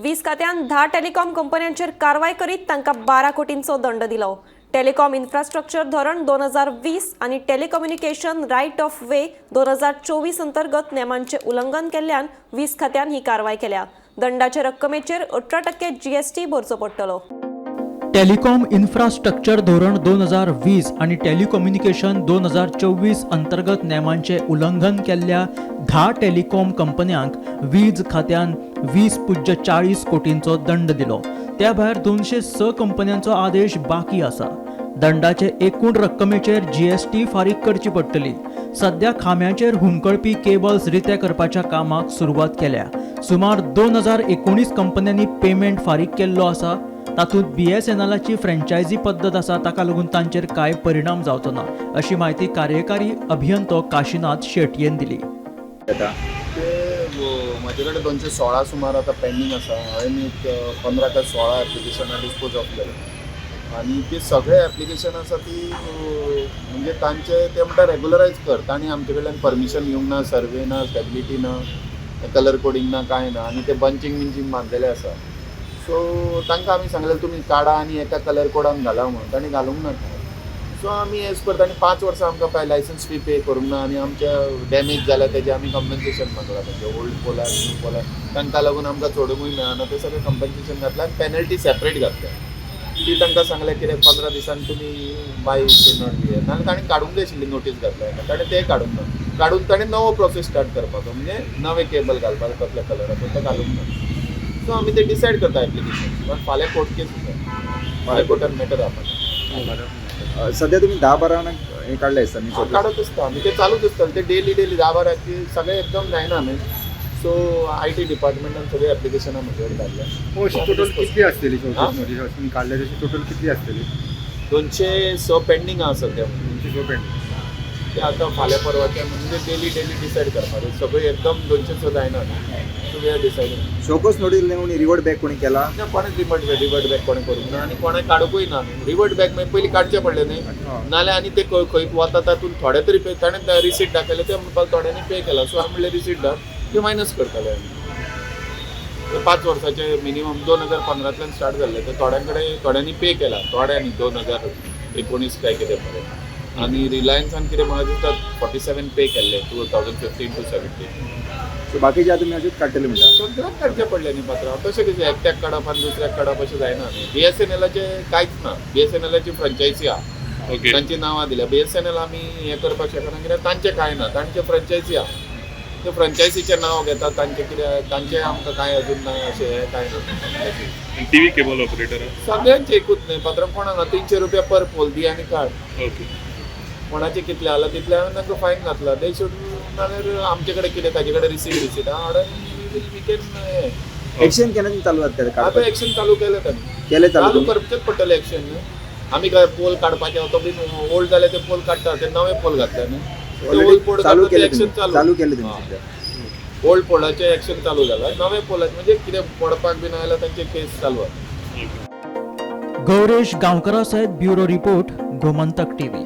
वीज खात्यान 10 टेलिकॉम कंपन्यांचेर कारवाय करीत तांकां 12 कोटींचो दंड दिलो. टेलिकॉम इन्फ्रास्ट्रक्चर धोरण 2020 आनी टेलिकम्युनिकेशन रायट ऑफ वे 2024 अंतर्गत नेमांचे उल्लंघन केल्ल्यान वीज खात्यान ही कारवाय केल्या. दंडाचे रक्कमेचेर 18% जीएसटी भरचो पडटलो. टेलिकॉम इन्फ्रास्ट्रक्चर धोरण 2020 आनी टेलिकम्युनिकेशन 2024 अंतर्गत नेमांचे उल्लंघन केल्ल्या 10 टेलिकॉम कंपन्यांक वीज खात्यान 20.40 कोटींचो दंड दिलो. त्या भायर 206 कंपन्यांचो आदेश बाकी आसा. दंडाचे एकूण रक्कमेचेर जीएसटी फारीक करची पडटली. सध्या खांब्याचेर हुमकळपी केबल्स रिते करपाच्या कामाक सुरवात केल्या. सुमार 2019 कंपन्यांनी पेमेंट फारीक केल्लो आसा. तातूंत बीएसएनएलाची फ्रँचायझी पद्दत आसा, ताका लागून तांचेर कांय परिणाम जावचो ना, अशी म्हायती कार्यकारी अभियंतो काशीनाथ शेटयेन दिली. येता. ते म्हाजे कडेन 216 सुमार आतां पेंडींग आसा. हांवें एक 15 काय 16 एप्लिकेशनां डिस्पोज ऑफ केलें आनी ती सगळे एप्लिकेशन आसा ती म्हणजे तांचे ते म्हणटा रेगुलरायज कर. तांणी आमचे कडल्यान परमिशन घेवंक ना, सर्वे ना, स्टेबिलिटी ना, कलर कोडींग ना, कांय ना आनी ते बंचींग बिंचींग बांदलेले आसा. सो तांकां आमी सांगलें, तुमी काडा आनी एका कलर कोडान घाला म्हणून. तांणी घालूंक ना. सो आमी एज पर तांणी 5 वर्सां आमकां पळय लायसन्स फी पे करूंक ना आनी आमच्या डॅमेज जाल्या तेजें आमी कंपन्सेशन मागलां. तेंचे ओल्ड पोलार, न्यू पोलार, तांकां लागून आमकां चडुंकूय मेळना, तें सगळें कंपन्सेशन घातलां आनी पेनल्टी सेपरेट घातल्या. ती तांकां सांगलें, कितें 15 दिसान तुमी बाय should not be, नाल्यार तांणी काडूंक जाय आशिल्ली नोटीस घातल्या. ताणें तें काडूंक ना. काडून ताणें नवो प्रोसेस स्टार्ट करपाचो, म्हणजे नवे केबल घालपाचो, कसल्या कलराचो तो घालूंक ना. सो आमी ते डिसायड करता एप्लिकेशन, पण फाल्यां कोर्ट केस आसा. फाल्यां कोर्टान मॅटर आपण. सध्या तुम्ही 10-12 हे काढले आसता न्ही? काडत आसता आमी, ते चालूच आसता ते डेली डेली 10-12 की सगळे एकदम जायना न्ही. सो I T डिपार्टमेंटान सगळे एप्लिकेशनां म्हजे कडेन धाडल्या. हो, अशी टोटल कितली आसतली? हा? नोटीस तुम्ही काढल्या तशी टोटल कितली आसतली? 206 पेंडींग आहा सध्या. 206 पेंडींग. ते आतां फाल्यां परवाच्या, म्हणजे डेली डेली डिसायड करपाक. सगळे एकदम 206 जायना न्ही. So we are deciding. Show cause notice दिले कोणी? रिवर्ट बॅक कोणी केला? ना, कोणेच रिवर्ट बॅक कोणें करूंक ना आनी कोणें काडुंकूय ना. रिवर्ट बॅक मागीर पयलीं काडचें पडलें न्ही. नाल्यार आनी ते खंय वता तातूंत थोडे तरी पे ताणें रिसीट दाखयलें, ते म्हणपाक थोड्यांनी पे केला. सो हांवें म्हणलें, रिसीट धाड, त्यो मायनस करतले आमी. ते 5 वर्साचे मिनिमम 2015तल्यान स्टार्ट जाल्ले, ते थोड्यां कडेन थोड्यांनी पे केला, थोड्यांनी 2019 काय कितें पर्यंत. आनी रिलायन्सान कितें म्हाका दिसता 47 पे केल्ले 2015 टू 17. सो बाकीचे आतां तुमी अशेंच काडटले म्हणटा? सगळ्यांक काडचें पडलें न्ही पात्रांव. तशें कशें एकट्याक काडप आनी दुसऱ्याक काडप, अशें जायना न्ही. बीएसएनएलाचें कांयच ना. बीएसएनएलाची फ्रंचायसी आहा. तांची नांवां दिल्या. बीएसएनएल आमी हें करपाक शकना, कित्याक तांचें कांय ना. तांचे फ्रंचायसी आहा, ते फ्रंचायसीचें नांव घेतात तांचें. कितें तांचें आमकां कांय अजून ना, अशें हें कांय ना. TV cable operator? सगळ्यांचें एकूच न्ही पात्रांव, कोणाक ना. 300 रुपया पर पोल दी आनी काड. कोणाचे कितले आला तितले हांवें तांकां फायन घातला. ते should, नाल्यार आमचे कडेन कितें ताजे कडेन रिसीट रिसीट आहा, हाड, we can हें. एक्शन केन्ना चालू जाता आतां काडपाचें? एक्शन चालू केलें तांणी. केलें चालू चालू तुमी? करचेच पडटलें एक्शन न्ही. आमी काय पोल काडपाचे, तो बीन ओल्ड जाले ते पोल काडटा, ते नवे पोल घातले न्ही. ते Already old pole चालू काडटा ते केलें एक्शन तुमी? चालू. चालू केलें तुमी हा. सध्या? ओल्ड पोलाचें एक्शन चालू जाला. नवे पोलाचे म्हणजे कितें पडपाक बीन आयल्यार तांचे केस चालू आसा. गौरेश गांवकरा सयत ब्युरो रिपोर्ट, गोमंतक टीव्ही.